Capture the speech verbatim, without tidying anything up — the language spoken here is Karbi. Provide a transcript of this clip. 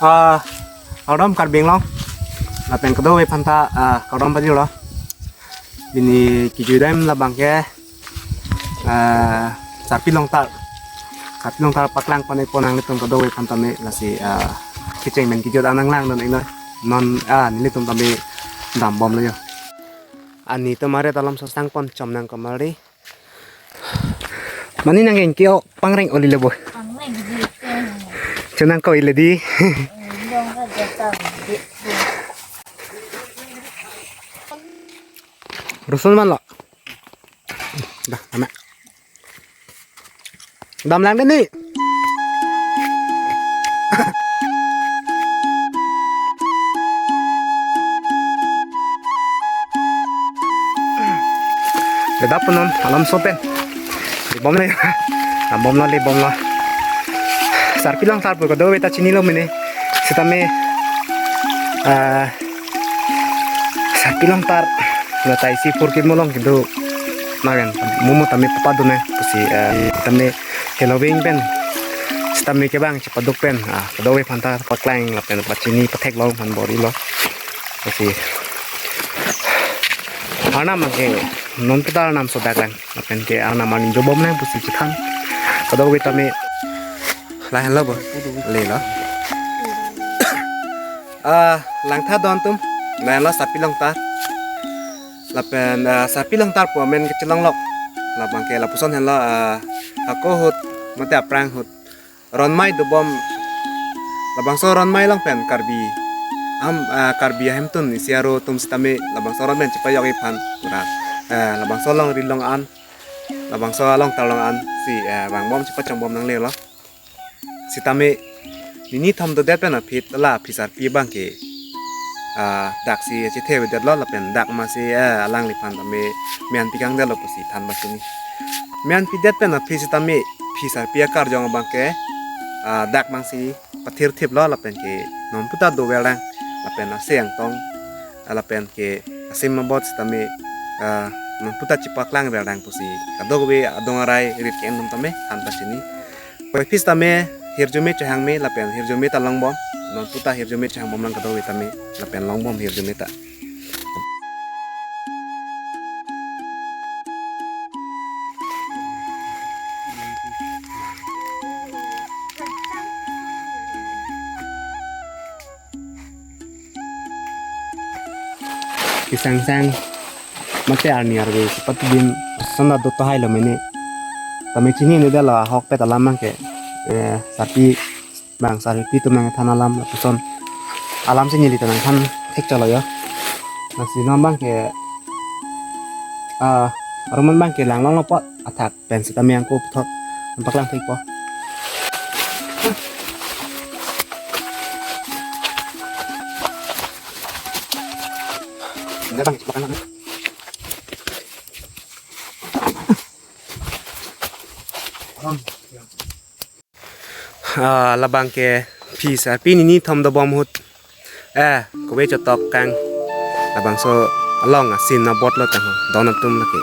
Ah, kardom Karbi Anglong. Lapen kadokave aphanta, ah, kardom pajirlo. Pini kejui dam labang ke, ah, sarpi longtar. Sarpi longtar paklang pon-ik pon nanglitum kadokave aphan tame, lasi, ah, kecheng pen kejut an nanglangdun-iknoi. Non, ah, nelitum tame dambomlo jo. Ani tomare talam sosang pon chom nang kamari. Mane nang engke o pangreng oli lebo. Pangreng di. Chonang ko ile di. Dong ka jatang di. Rusun man lo. Dah, anak. Damlang deni. Dada punon alam sopen. Libomlo ya. Dambomlo, libomlo. Sarpi longtar pu kadokave ta chinilo mene. Sitame, ah, sarpi longtar. Lo ta isi purkit molong kedo. Magan, mumu tame papadun nang pusi, eh, tame keloving pen. Sitame kevang chepaduk pen. Ah, kadokave aphanta paklang lapen pachini patheklong aphan bor-ilo. Pusi. Arnam ke, non kita arnam sodak lang. Lapen ke arnam arni jobom nang pusi chethan. Kadokave tame lahenlo bo. Lelo. Ah, langtha don atum. Lahenlo sarpi longtar. Lapen, ah, sarpi longtar pu amen kechelonglok. Labang ke lapuson henlo, ah, hako ahut, mate aphrang ahut. Ronmai dobom. Labangso ronmai along pen Karbi. Am, ah, Karbi ahemtun isi aro atum sitame labangso ron pen chepajok-ik aphan pura. Eh, labangso along ri long an. Labangso along ta long an si, eh, vangbom chepachongbom nanglelo. Sitame nini thom dodet pen aphi la aphi sarpi abang ke, ah, dak si chethe avedetlo lapen dak masi, eh, alangliphan tame me-an pikangdetlo pusi than pachini. Me-an pidet pen aphi sitame aphi sarpi akarjong abang ke, ah, dak masi pathirthiplo lapen ke non puta dover lang lapen ase angtong, ah, lapen ke asim abot sitame, ah, non puta chepaklang ver lang pusi kadokave adung arai rit ke-en atum tame than pachini. Poi aphi sitame hirjume chehangme lapen hirjume ta longbom. Non puta hirjume chehangbom lang kadokave tame lapen longbom hirjume ta. Kesangsang mate arni arve sipatudin sanda do tahai lo mene. Tame chinine detlo ahokpet alam abang ke, eh, sarpi bang sarpi atum nangthan alam lapuson alam si neli ta nangthan thekchotlo jo. Lasi non abang ke, ah, aruman abang ke langlonglo apot athak pen sitame angko puthot paklang thekpo. Ini bang, paklang. Ah, labang ke aphi sarpi nini thom dobom ahut. Eh, kove chotok kang. Labangso along asin abot lo tangho. Don atum lake.